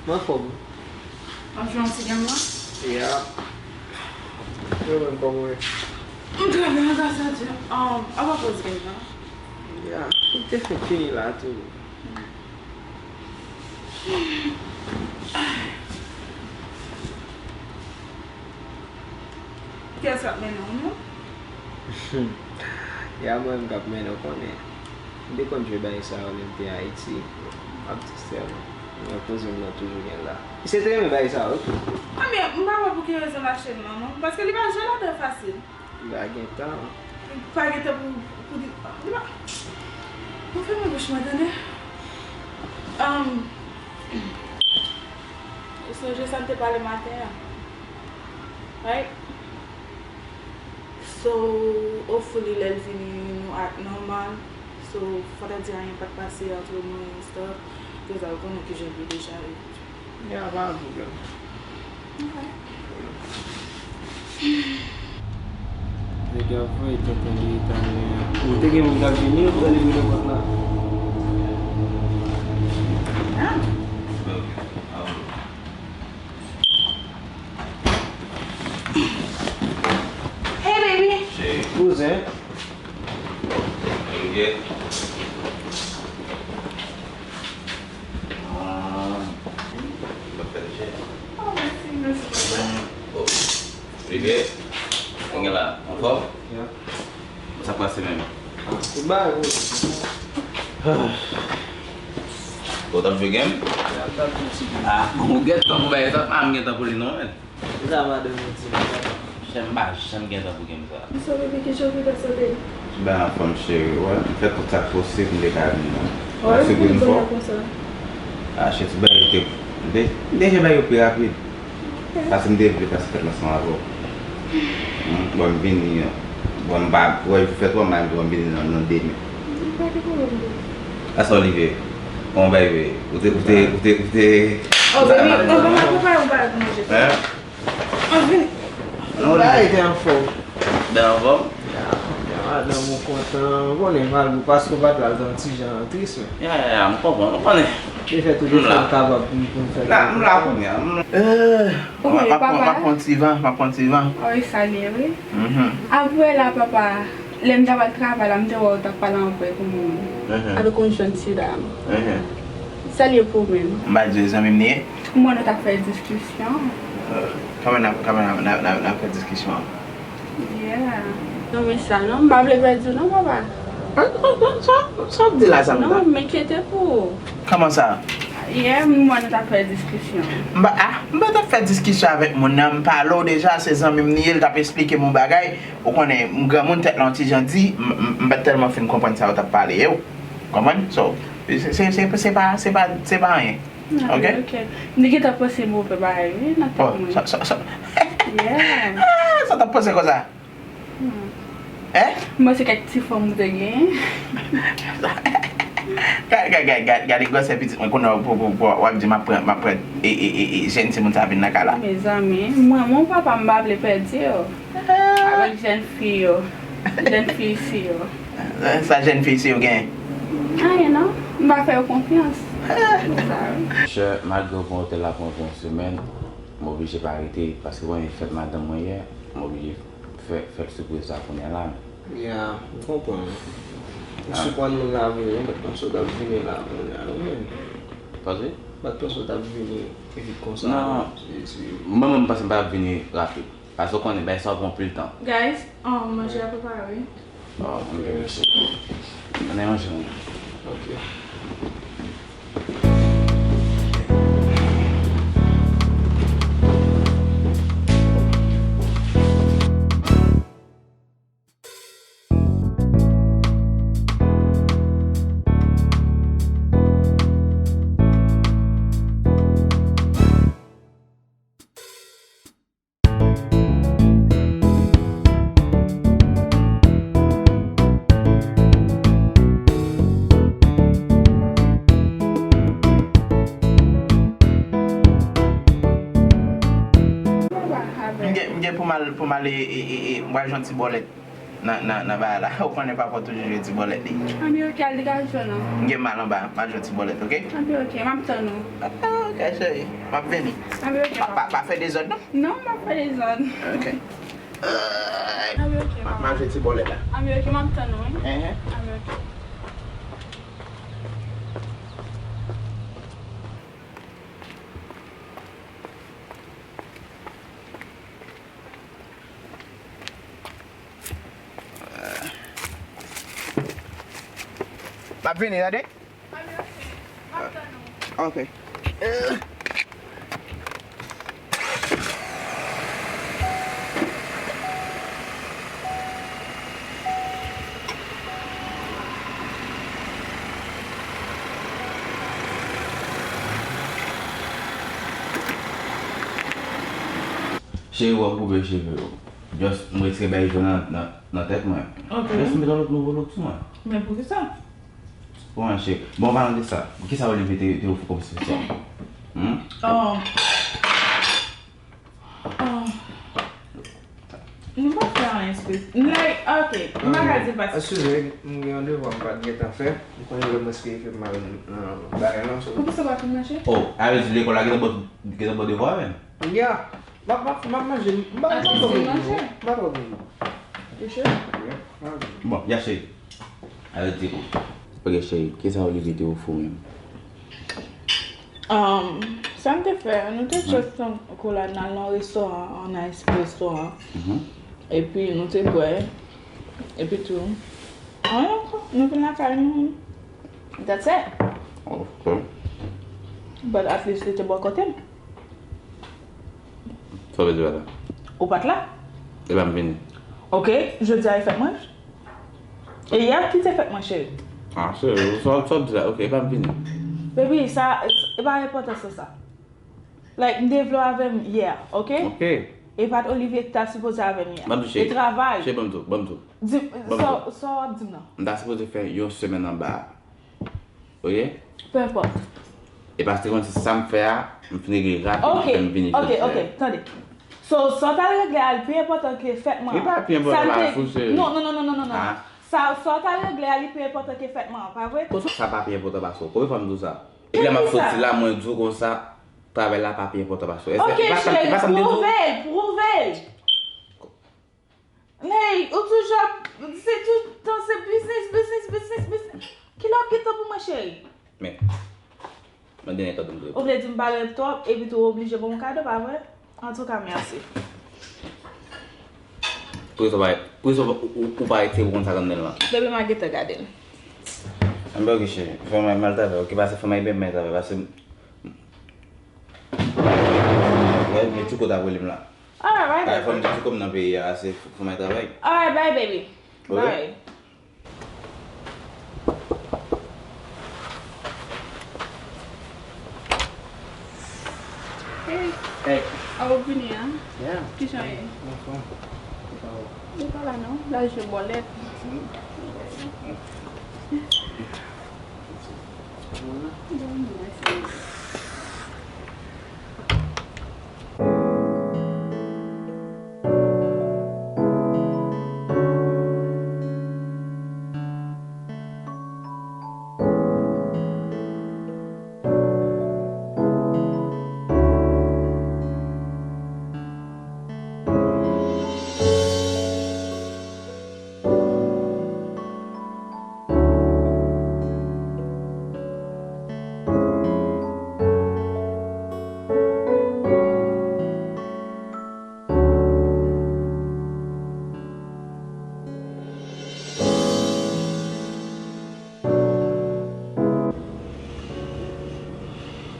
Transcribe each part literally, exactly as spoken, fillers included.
Mwen anfòm. W ap jwe yon ti game lan? Yeah. Mwen menm kòman w ye? M trè byen, gras a Dye. Um, apa poz game lan? Yeah, li te fenk fini la tou. Kiyès k ap mennen w, non? Ya mwen menm k ap mennen w, konnen. M te konn jwe bagay sa yo lè m te Ayiti. M ap di sèlman. Men koze m nan toujou gen la. Misye te renmen bagay sa yo tou. Ebyen, m pa wè pou ki rezon l achte l lan, non. Paske li pa janm ap trè fasil. Li pa gen tan. Li pa gen tan pou, pou li, li pa, nou fèmen bouch mwen, tande. Um, ou sonje sa n te pale maten an? Right? So, hopefully, lè l vini, nou act nòmal. So, fò ta di anyen pa t pase antre nou and stuff. Cause ou konnen kijan l ye deja. Ya, pa gen pwoblèm. Ok. Nèg yo ap voye tenten de Italyen. Ou te gen moun k ap vini, ou pral ouvri pòt la. Ah. Hey, baby. Cheri. Kouzen. Hey, yeah. Ah. Mwen fè l chè. Oh, mèsi, mèsi, papa. Oh. Rive. Mwen gen la. Anfòm? Yeah. Sa k pase menm? Ah, tout bagay, wi. Ah. Ou t ap jwe game? Yeah, m t ap jwe ti game. Ah, ou gen tan pou bagay sa? Ah, m gen tan pou li non, men. Kisa madanm ou di nou? Chè, m pa janm gen tan pou game sa. Bonsoir bébé, kijan w fè sote? Ti bagay anfòm cheri, wè, m fè tout sa k posib m te ka vin nan. Wè, m konn bonè konsa. Ah, chè, ti bagay te, m te, m te fè bagay yo pi rapid. Ok. Paske m te vle pase fèt la ansanm avè w. Hmm, bon, m vini, bon, m pa, wè, fèt wè, m pa vini nan, nan demen. M pa gen pwoblèm, bébé. Asa Olivier, kòman bagay yo ye? Ou te, ou te, ou te, ou te. Oh, bébé, ou pa, ou pa, ou pa manje. Hein? Anvi. Non, bagay te anfòm. Ben anfòm. Ya, ya, madanm ou kontan. Ou konnen, malgre paske w pa t la, l t yon ti jan tris, men. Ya, ya, ya, m konprann, m konnen. Li fè tout efò l kapab pou, pou m fè. La, m la kounye a. M la. Euh, m ap pran, m ap pran ti van, m ap pran ti van. Wi, sa l ye, wi. Mhm. Apre la, papa, lè m t ap al travay la, m te wè w t ap pale anpil pou moun. Mhm. Avèk yon jèn ti dam. Mhm. Sa l ye pou ou menm? M pa di w e zanmi m li ye? M wè nou t ap fè diskisyon. Euh, kòman n ap, kòman n ap, n ap, n ap, n ap fè diskisyon an? Yeah. Non, men sa, non, m pa vle pèdi w, non, papa. Sa, sa, sa, sa w ap di la, sa, non, m enkyete pou ou. Kòman sa? Yeah, m wè nou t ap fè diskisyon. M pa, ah, m pa t ap fè diskisyon avèk moun nan, m pale w deja, se zanmi m li ye, l t ap esplike m yon bagay. Ou konnen, m granmoun, tèt la yon ti jan di, m, m, m pa t tèlman fin konprann sa yo t ap pale yo. Konprann? So, se, se, se, se pa, se pa, se pa anyen. Ah, ok? Ok. M te gentan panse move bagay, wi, nan tèt mwen. Oh, sa, sa, sa. Yeah. Ah, sa w t ap panse konsa? Hmm. Hein? M panse kèk ti fanm ou te gen. Gade, gade, gade, gade, gade gwosè pitit mwen, kounye a pou, pou, pou, w ap di m ap pran, m ap pran, e, e, e, e, jèn timoun sa vin nan kay la. Mezanmi, mwen, mon papa, m pa vle pèdi yo. Ah. Avèk jèn fi yo. Jèn fi isi yo. Sa jèn fi isi yo gen? Anyen non. M pa fè yo konfyans. Sa wi. Monchè, malgre w pran otèl la pou yon semèn, m oblije pa rete, paske bon, e fèt madanm mwen yè, m oblije fè, fè l sipriz la kounye a la. Ya, m konprann. M siprann moun la vre, m pa t panse w t ap vini la kounye a non, men. Panse? M pa t panse w t ap vini vit konsa non. Mwen menm, m panse m pa t ap vini rapid. Paske w konnen, bagay sa yo pran anpil tan. Guys, um, manje a prepare. Oh, ok, mèsi. Ann al manje, mwen. Ok. M gen, m gen pou m al, pou m al, e, e, e, e, m pral jwenn ti bòlèt. Nan, nan, nan bagay la. Ou konnen papa toujou jwe ti bòlèt li. Anben, oke, al degaje w non. M gen mal anba, m al jwe ti bòlèt, oke? Anben, oke, m ap tann ou. Ah, oke, cheri. M ap vini. Anben, oke, pa, pa, papa. Pa fè dezòd, non? Non, m ap fè dezòd. Oke. Anben, oke, m ap, m ap jwe ti bòlèt la. Anben, oke, m ap tann ou, wi. Enhen. Anben, oke. M ap vini, tande? Ok. Cheri, w ap koupe cheve w. Just, m retire bèl jou nan, nan, nan tèt mwen. Ok. Just, m mete yon lòt nouvo look sou mwen. Men poukisa? Bon, cheri. Bon, palan de sa, kisa Olivier te, te ofri kòm espesyal? Hmm? Oh. Oh. Nou pa fè anyen espesyal. Like, ok, m pa ka di l pa. Eskize, m gen yon devwa m pa t gentan fè. M konnen lè m enskri m al nan bagay lan, so. Poukisa w pa fin manje? Oh, a vle di lekòl la gentan ba w, gentan ba w devwa menm? Yeah. M ap, m ap, m ap manje. M pa, m pa twò vini. M pa twò vini. You sure? Yeah, m pa vini. Bon, ya cheri. Arete kou. Ok, cheri, kisa Olivier te ofri w menm? Um, sa n te fè, nou te just pran kolad, n al nan restoran, an nice restoran. Mhm. Epi nou te bwè. Epi tou, anyen ankò, nou vin lakay nou. That's it. Ok. But at least li te bò kote m. Sa w vle di pa la? Ou pa t la? Epa m vini. Ok, jodi a e fèt mwen. E yè ki te fèt mwen, cheri. Ah, cheri, sa, sa w di la? Ok, epa m vini. Baby, sa, e pa enpòtans sa. Like, m te vle w avè m yè, ok? Ok. E pa t Olivier ki ta sipoze avè m yè. Ban m tou, cheri. E travay. Cheri, ban m tou, ban m tou. Di, sa, sa w ap di m nan? M ta sipoze fè yon semèn anba a. Ok? Peu importe. E paske konn se sa m fè a, m fin regle rapid, ok, fè m vini jodi a. Ok, ok, tande. So, sa w t al regle a, li pi enpòtan ke fèt mwen an. Li pa pi enpòtan, pa sou, cheri. Non, non, non. Ah. Sa, sa w t al regle a, li pi enpòtan ke fèt mwen an, pa vre? Konsa sa pa pi enpòtan pase w. Konbyen fwa m di w sa? Epi lè m ap soti la, mwen di w konsa, travay la pa pi enpòtan pase w. Ok, cheri, pwouve l, pwouve l. Ney, ou toujou ap, se tout tan se biznis, biznis, biznis, biznis. Kilè w ap gen tan pou mwen, cheri? Men, mande nèg tande m tou. Ou vle di m pale twòp, epi tou ou oblije ban m kado, pa vre? Antouka, mèsi. Poukisa w pa, poukisa w, ou, ou pa retire pou konn sa k anndan l lan? Bebe, m a gentan gade l. Anben, ok, cheri. Fè m al travay, ok? Pase fè m al bebe m al travay, pase. Gade, men ti kote ap rele m la. Alright, bye, baby. Fò m di ti kòm nan peyi a, se fò m al travay. Alright, bye, baby. Ok. Bye. Hey. Hey. A w vini a? Yeah. Kijan w ye? Anfòm. Li pa la non, l al jwe bòlèt. Hmm. Bon, mèsi.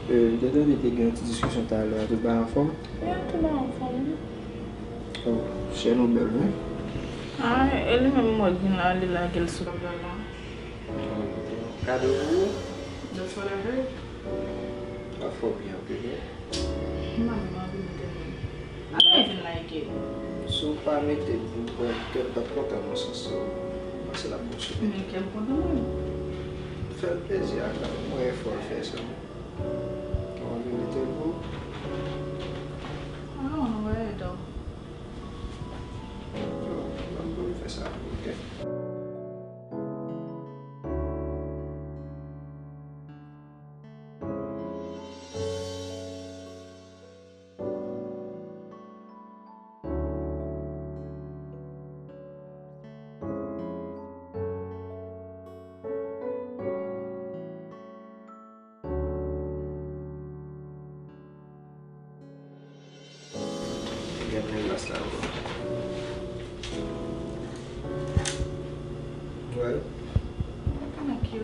Euh, m te tande te gen yon ti diskisyon talè a, tout bagay anfòm? Yeah, tout bagay anfòm, wi. Oh, chè nou bèl, wi. Ah, e li menm m wè vin la, li lage l sou tablo la. Kado pou ou? That's what I heard. Pa fò byen, ok, bro? M pa menm anvi mete l. Apre vin like. Si w pa mete l, m kwè kè m t ap kontan nan sans sa. Panse l ap bon sou mwen. Men kè m kontan mwen. Fè l plezi a kè m, mwen fò l fè sa. Ou anvi mete l pou ou? I don't know where though. Yo, ban m pou m fè sa. Glas la, bro. Well. Thank you.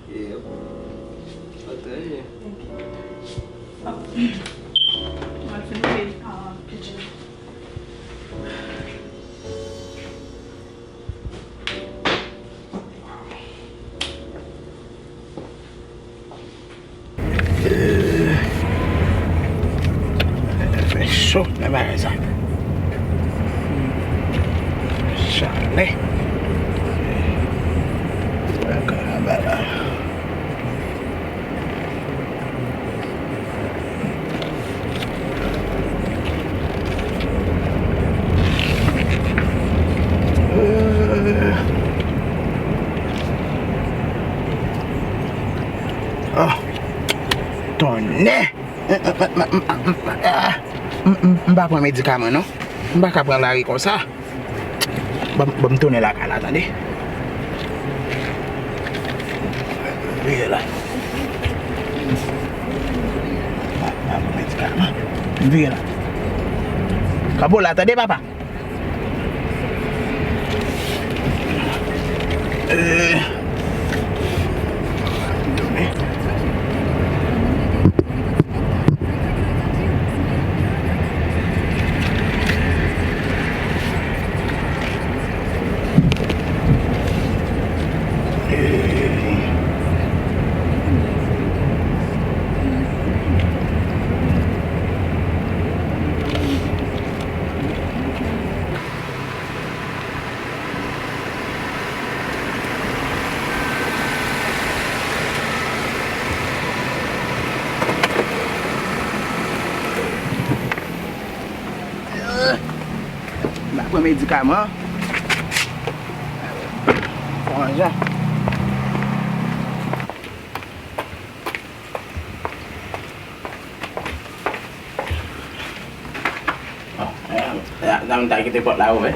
Yeah. Thank you. Oh. Mwen fin peye, uh, pitch la. Fè cho nan bagay sa. Chalè. Bagay la, bagay. Ah, tonnè! M, m, m pa pran medikaman, non. M pa ka pran lari konsa. Ban m, ban m tounen lakay la, tande. Vire la. M pa pran medikaman. Vire la. Kapo la, tande, papa. M pa pran medikaman. Fè yon jan. Dam ta kite pòt la ouvè.